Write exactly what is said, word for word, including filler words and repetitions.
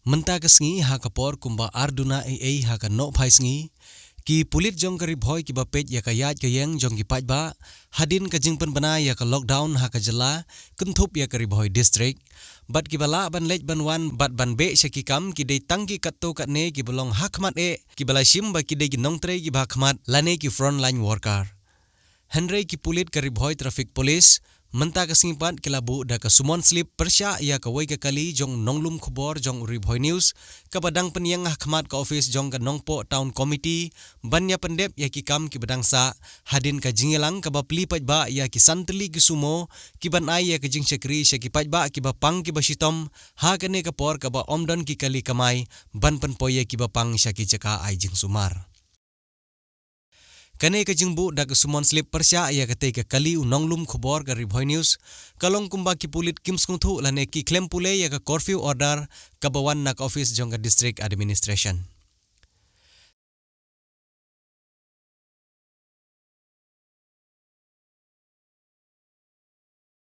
Mynta ka sngi ha ka por kumba ar duna ei ei ha ka nohphai sngi, ki pulit jong ka Ri Bhoi kiba peit ïa ka ïaid ka ïeng jong ki paidbah hadien ka jingpynbna ïa ka lockdown ha ka jylla, kynthup ïa ka Ri Bhoi District. Bad kiba lah ban leit ban wan bad ban beh sha ki kam ki dei tang ki katto katne kiba long ha khmat eh, kiba la shim ba ki dei ki nongtrei kiba ha khmat lane ki frontline worker. Hynrei ki pulit ka Ri Bhoi Traffic Police mynta ka sngi pat ki la buh da ka summon slip pyrshah ïa kawei ka kali jong nonglum khubor jong u Ri Bhoi News, kaba dang pynïeng ha khmat ka office jong ka Nongpoh Town Committee ban ïa pyndep ïa ki kam kiba dang sah, hadien ka jingïalang kaba plie paidbah ïa ki san tylli ki sumo kiban ai ïa ka jingshakri sha ki paidbah kiba pang kiba shitom ha kane ka por kaba ym don ki kali kamai ban pynpoi ïa kiba pang sha ki jaka ai jingsumar. Kane ka jingbuh da ka summon slip pyrshah ïa katei ka kali u nonglum khubor ka Ri Bhoi News ka long kumba ki pulit kim sngewthuh lane ki khlem pule ïa ka curfew order kaba wan na ka office jong ka District Administration.